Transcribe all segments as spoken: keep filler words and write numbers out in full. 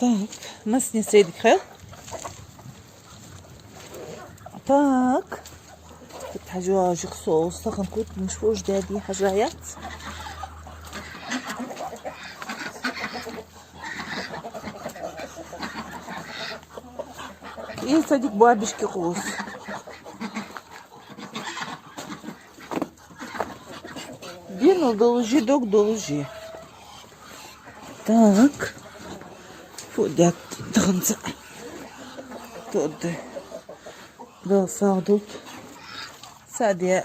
Так, массане сайре дика хийла. Так. Тут хьажа йоагӀаш я соус, тахан котамаш фуж даьдий хьажаяц. Из цхьа дика боабишка кхувс. Дийнал долаш я, дог долаш я. Так. Фу даьд тахан цхьа? Тодда. Дала сагӀа долда. Цхьа де.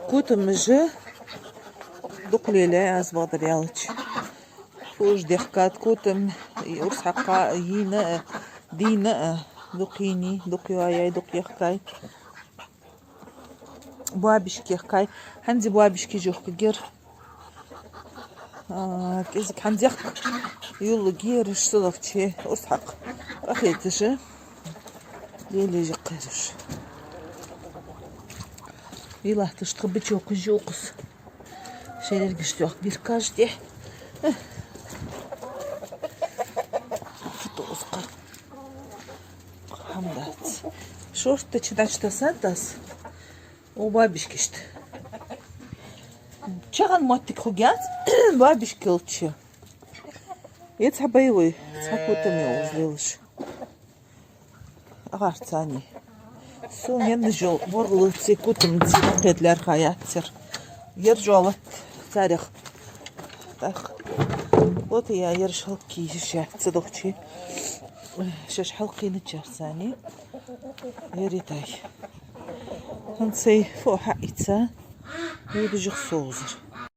Котамаш дукха лелаяьй аз, бакъдар аьлча. Фуж дехкад котам, урс хьакха, йийна а, дийна а, дукха йийнай, дукха йоаяьй, дукха ехкай. Боабишка ехкай. ХӀанз боабишка жохка гер. А, кӀезига хӀанз ехк юлла гераш ца лохче, урс хьакха къахеташ а, лелаеш кхераш. Вилахташ тха бичо кхужи укхус. Шерергаш тох биркаш тӀехь. Фу тозкъа. Хьамдац. Шортта чу дач тасад тас. О, боабишкашта. Чаган моттиг хургьяц, боабишка хилча. Е цхьа боевой, цхьа котам я укхаза лелаш. Агар цани. Сона енна жол воргӀалаца, котамца кхетар лаьрхӀа яцар. Ер жолат царех. Так. Вот я ераш хьалкхийша ца дохчи. Шоаш хьалкхийначар цани. Ер итай. ХӀанз сай фу хьаийца. Юдажих соузар.